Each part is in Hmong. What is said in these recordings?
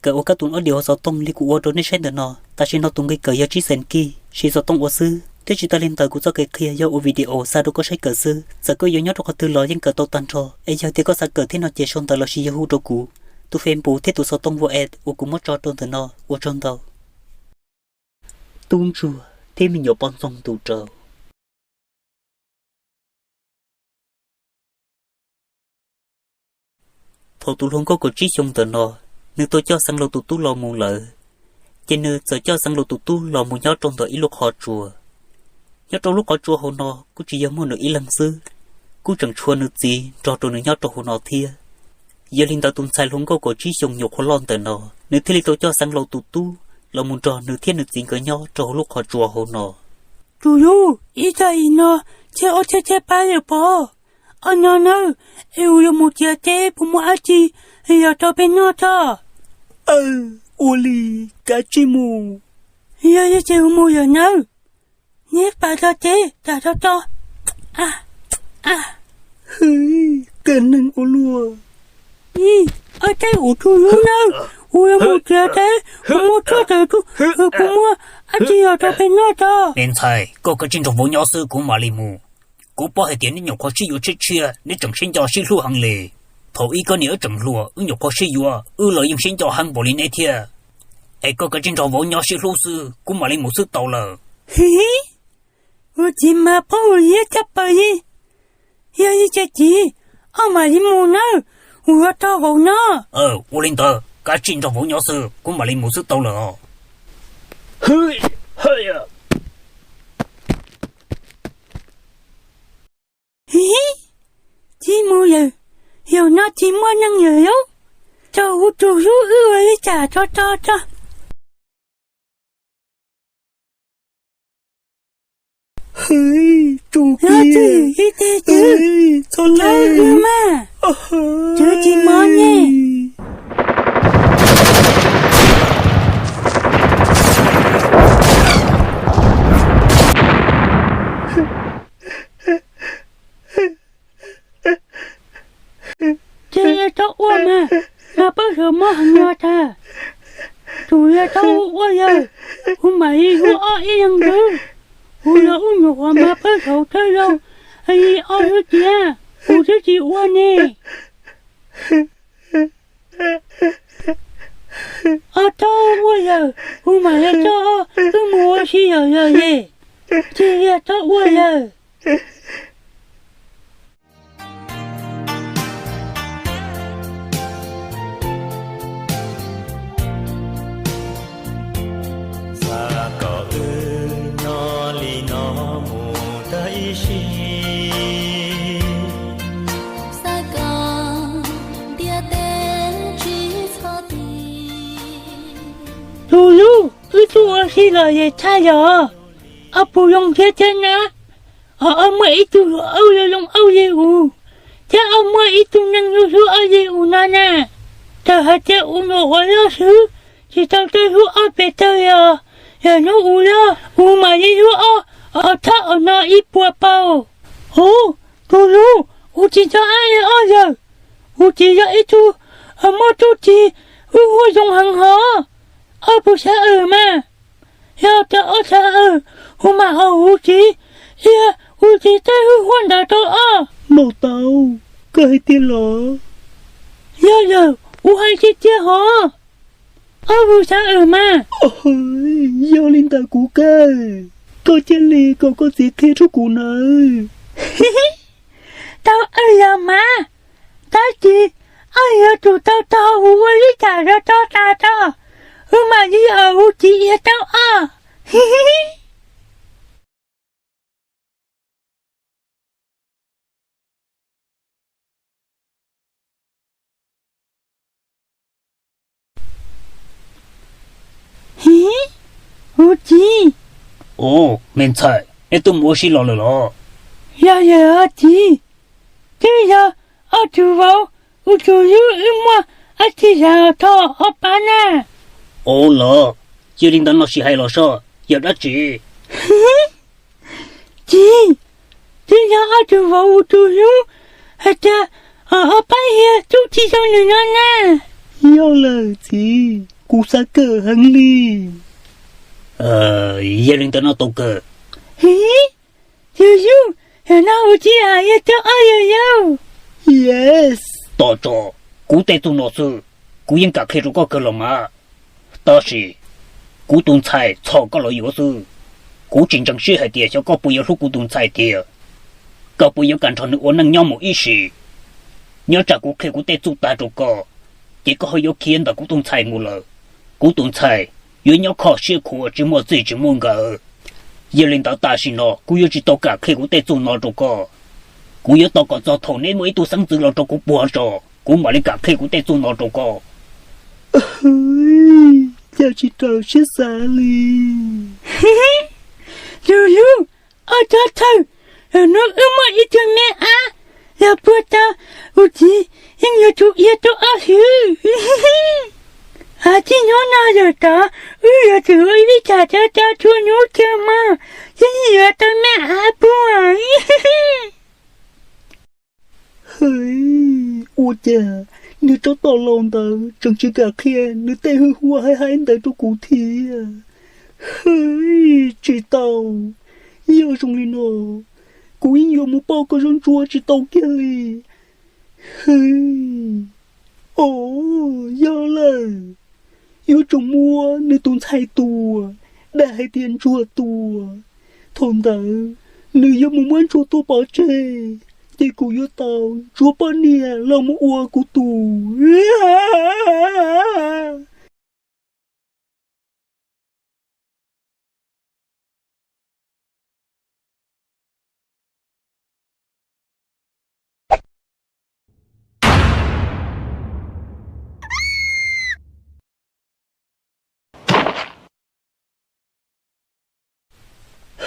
Kawm ua kab tus audio xov tooj li kuv ua rau nej saib ntawm no, tam sim no tus nqi kawm yog tsib xees kij, siv xov tooj ua xwb. Thiab tsis tas li ntawd kuv txoj kev qhia yog ua video xa rau koj saib kawm xwb. Txawm koj yuav nyob rau qhov twg los yeej kawm tau tag nrho, es yog tias koj xav kawm thiab no ces sau ntawv lossis yog hu rau kuv. Tus Facebook thiab tus xov tooj WhatsApp uas kuv muab tso rau ntawm no. Ua tsaug ntau. Tub ntsuag thiab me nyuam poj ntxoog ntu rau. Thaum tus hluas nkauj kaum tsib xyoo ntawm no, nws tau coj Xeev Laus tus tub los mus lawm, ces nws txawm coj Xeev Laus tus tub los mus nyob rau ntawm ib lub qhov tsua. Nyob rau lub qhov tsua hauv no kuj tsis yog muaj nws ib leeg xwb, kuj tseem tshuav nws txiv nrog rau nws nyob rau hauv no thiab. Yog li ntawd tus ntxhais hluas nkauj kaum tsib xyoo nyuam qhuav loj ntawm no, nws thiaj li tau coj Xeev Laus tus tub los mus nrog nws thiab nws txiv nkawd nyob rau hauv lub qhov tsua hauv no. Tus yub, ib tsam no thiaj ob txhiab thiab pab lawm pob. Ob no nawb, es kuv yuav mus txiav teb puas muaj dab tsi yog rau peb noj tso? Aw, ua li, kav tsij mus. Yog li ces kuv mus lawm nawb. Neb pab tso teb tas tso tso. Hwv, qias neeg ua luaj. Ib, ob teb ua tus yub nawb, kuv yuav mus txiav teb, kuv muaj tshuaj tawm tsuj, kuv muaj dab tsi yog rau peb noj tso? Me ntxhais, koj kav tsij nrog vauv nyob xwb kuv mam li mus. Kuv paub hais tias neb nyuam qhuav sib yuav tshiab tshiab, neb tseem sib nco sib hlub heev li. Thaum ub koj niam wb tseem hluas, wb nyuam qhuav sib yuav, wb los yeej sib nco heev npaum li neb thiab. Es koj kav tsij nrog vauv nyob sib hlub xwb, kuv mam li mus xwb tau lawm. Kuv txiv mas paub ua liab tshaj plaws li. Yog li ces txiv, koj mam li mus nawb, kuv yuav nrog vauv nyob. Ua li ntawd kav tsij nrog vauv nyob xwb, kuv mam li mus xwb tau lawm os. Txiv mus lawm, zaum no tsis muaj neeg lawm lauj. Tau ua tus yub wb ua li cas tso tso tso. Hwv, tus kiag, ib teg twg, txhob lawv mas, twv tsis mob ne. Ces yog tau ua mas, mas pab sawv mob heev no tag. Tus yog tau ua yawg, kuv mam li hu ob ib leeg ntawd. Kuv yog ub nyuam qhuav mas pab sawv thawj zaug, li ob lub tiag, kuv twb tsis ua ne. Ob tau ua yawg, kuv mam li coj wb mus ua si yawm yawm ne. Ces yog tau ua yawg. Xav kom wb nyob li no mus tag ib sim. Xav kom ntiaj teb tsis txhob ti. Tus yub, wb tuaj ua si los yeej tshaj yom. Ob puas zoo thiab thiab na. Ho ob muaj ib tug hluas auj zoo auj li us, thiab ob muaj ib tug neeg hlub hlub auj li us no na. Txawm hais tias us nyuam qhuav loj xwb, tsis tau tej hlub ob pes tawg li os. Yog hnub us loj, us mam li hlub ob, ob thab ob no ib puas paus. Ub, tus yub, us tsis tau ab li ob yawg. Us tsis yog ib tug muaj txuj ci, wb huab zoo heev hov. Ob puas xav awm mas. Yog tias ob xav awm, us mam haum us txiv, ib yam us txiv tej wb huab ntawd rau ob. Maum tau, koj hais tiag los? Yog yawg, us hais tiag tiag hov. Ob puas xav awm mas. Yog li ntawd kuv kawg, koj cia li kom koj txiv qhia rau kuv nawb. Tau awm los mas, tab sis ob yuav tsum tau tos us ua li cas los tau tas tso, wb mam li awm us txiv iav tau ob. Hiv, kuv txiv. Ub, me ntxhais, neb twb mus ua si los lawm los? Yog yawg txiv, twb yog ob tug vauv, kuv tus yub wb muaj dab tsi zam txog ob pab na. Ub los, cia li ntawd no sim hais los soj, yog dab tsi? Txiv, twb yog ob tug vauv kuv tus yub hais tias ob pab hias tub tsis zoo nws no na. Yog lawm txiv. Kuv xav kawm heev li. Yog li ntawd no tau kawg. Hiv, yawg yug, yog no ua tsis hais yog cov ob yawg yau. Yes, tos tso, kuv tej txuj no xwb, kuv yeej kam qhia rau koj kawg los mas. Tab sis kuv tus ntxhais txhom koj los yuav xwb. Kuv tsis ntseeg siab hais tias xyov koj puas yuav hlub kuv tus ntxhais tiag, koj puas yuav kam nrog nws ua neej nyob mus ib sim. Nyob tsam kuv qhia kuv tej txuj tag rau koj, ces koj ho yuav khiav ntawm kuv tus ntxhais mus lawm. Kuv tus ntxhais yuav nyob kho siab khuav tsis muaj txij tsis muaj nkawm. Yog li ntawd tam sim no kuv yuav tsis tau kam qhia kuv tej txuj no rau koj. Kuv yuav tos kom txog thaum neb muaj ib tug xeeb ntxwv los rau kuv puag tso, kuv mam li kam qhia kuv tej txuj no rau koj. Cas tsis raws siab xav li. Yawg yug, ob cov thawj, hnub wb muaj ib tug me ab los puag ta, kuv txiv yeej yuav tsum iab rau ob hwv. Hais txij hnub no yawm tod, wb yuav tsum ua ib li cas cov cov tshua hnub chaw mog, thiaj li yuav tau me ab puag. Hwj, ua cas niag tsov tom laus ntawd tseem tsis kam qhia nws tej hwj huam hais hais ntawd rau kuv thiab. Hwj, tsis tau. Yog zoo li no, kuv yeej yuav mus pauj koj zaub ntsuab tsis tau kiag li. Hwj, o, yog lawm, yuav tsum muab nws tus ntxhais tua, dag hais tias ntsuag tua. Thaum ntawd nws yuav mus muab ntsuag tua pov tseg, ces kuv yuav tau ntsuag poj niam los mus ua kuv tus.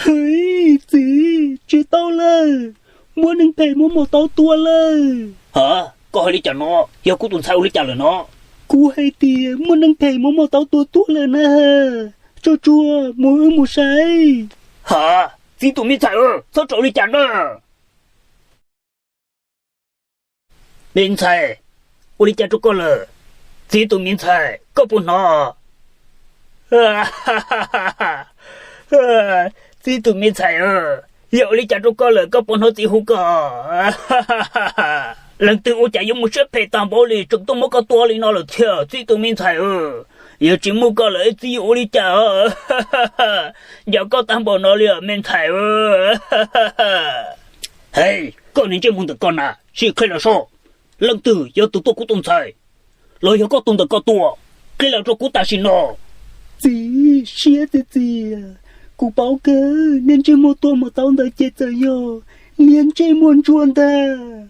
Hwj, txiv, tsis tau lawm, muab neeg phem muab maum taub tua lawm. Ha, koj hais li cas no? Yog kuv tus ntxhais ua li cas lawm no? Kuv hais tias muaj neeg phem muab maum taub tua tuag lawm na. Tsuag tsuag, mus wb mus saib. Ha, txiv tus me ntxhais, txhob tso ua li cas na. Me ntxhais, ua li cas rau koj lawm? Txiv tus me ntxhais, koj puas hnov? Txiv tus me ntxhais, yog ua li cas rau koj lawm, koj puas hnov txiv hu koj? Leej twg ua cas yuav mus siab phem tag npaum li, tseem tuaj muab koj tua li no lawm thiab txiv tus me ntxhais? Yog tsis muaj koj lawm txiv yuav ua li cas? Nco koj tag npaum no li me ntxhais. Hej, koj niag ntsej muag ntawm koj na, sim qhia los soj. Leej twg yog tus tua kuv tus ntxhais? Los yog koj tus ntawm koj tua? Qhia los rau kuv tam sim no. Txiv, siab txias txias, kuv paub kawg niag ntsej muag tua maum taub ntawd ces txawm yog niag ntsej muag ntsuag ntag.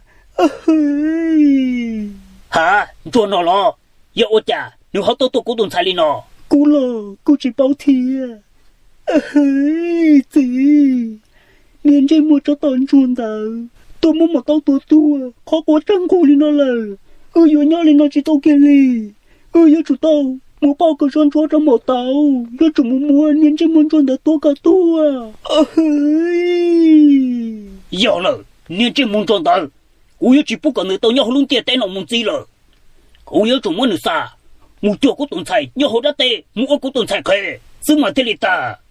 Ha, ntsuag no los? Yog ua cas nws ho tuaj tua kuv tus ntxhais li no? Kuv los kuj tsis paub thiab. Txiv, niag ntsej muag tsov tom ntsuag ntawd tuaj muab maum taub tua tuag qhov quav tsaj nqug li no lawm. Wb yuav nyob li no tsis tau kiag li. Wb yuav tsum tau mus pauj kom zoo ntsuav rau maum taub, yuav tsum mus muab niag ntsej muag ntsuag ntawd tua kom tuag. Yog lawm, niag ntsej muag ntsuag ntawd, kuv yuav tsis pub kom nws tau nyob hauv lub ntiaj teb no mus ntxiv lawm. Kuv yuav tsum muab nws xa mus cuag kuv tus ntxhais nyob hauv dab teb mus ua kuv tus ntxhais qhev xwb mas thiaj li tag.